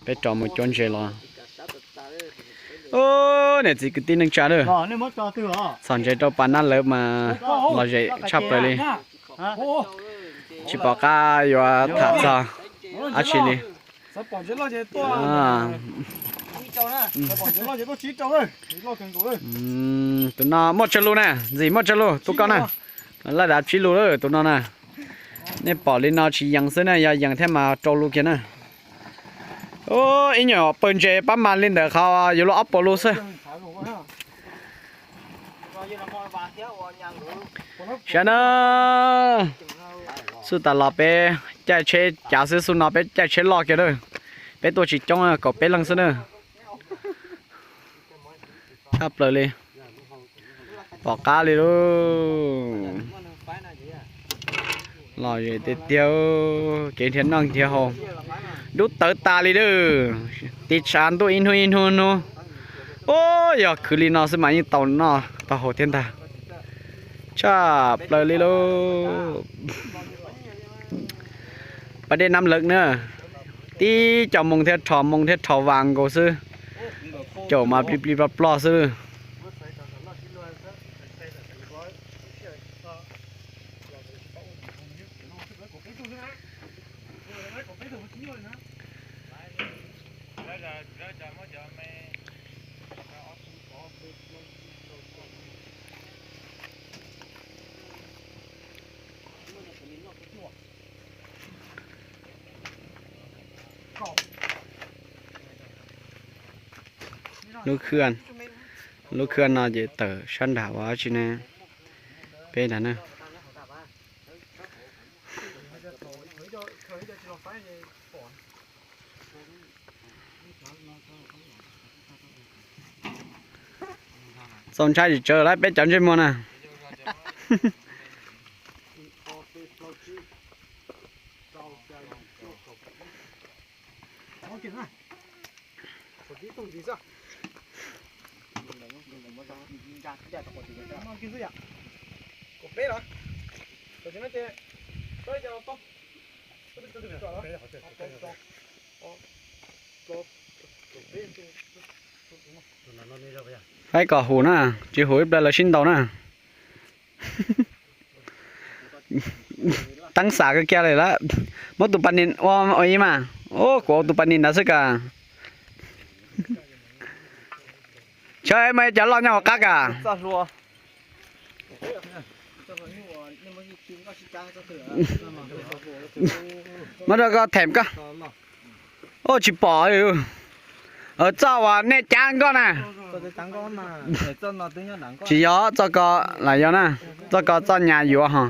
Peb rov mus cuab ntses los. Niam txiv kwv tij neej tsa lawm, txhom ntses rau pas nab lawv mas lom zem tshaj plaws li. Tsis pom qab yuav tham txog dab tsi li. Tus no muaj tsawg lus na, ntxim muaj tsawg lus tus ko na. Laj dav tsib lus lawm tus no na. Nej pom li no tsis yees xwb na, yog yees thiab mas rau lus kiag na. Ib nyuag pawg ntses pab mas li ntawm qhov yuav luag ob puas lus xwb. Saib na, xub tas los peb caij tsheb cav xwb, xub no peb caij tsheb loj kiag na. Peb tuaj tsis coob, kaum peb leeg xwb na. Tshaj plaws li, pom qab li lauj. Lom zem tiag tiag, kev nrhiav noj nrhiav haus dub tawv tas li lawm. Tiv tshav ntuj ib hnub ib hnub hnub. Ub, yog khwv li no xwb mas yeej tau noj tau haus thiab ntag. Tshaj plaws li lauj. Pas dej Nab Lawv na, tib co moo thiab rho moo thiab rho vas nkaus xwb. Caum mas plig plig ploj ploj xwb. Lub khw, lub khw no ces tawm sab nram ua dab tsi ne? Peb nrad na. Txaus ntshai tsis tsawg lawm peb cov ntsej muag na. Faib kom hum na, tsis hum ib pliag lawv sib ntaus na. Teeb xam kawg kiag li lawm. Muab tus pas nis ua ua ib mas. Ub, kuv ua tus pas nis ntawd xwb ka. Tshawb muaj ib cov loj nyob hauv qab ka. Muab rau koj them koj. Ub, tsis pom. Txoj uas nej cab nkoj na. Tsis yog txoj ko, lam yog na. Txoj ko txoj nyas yuav ho.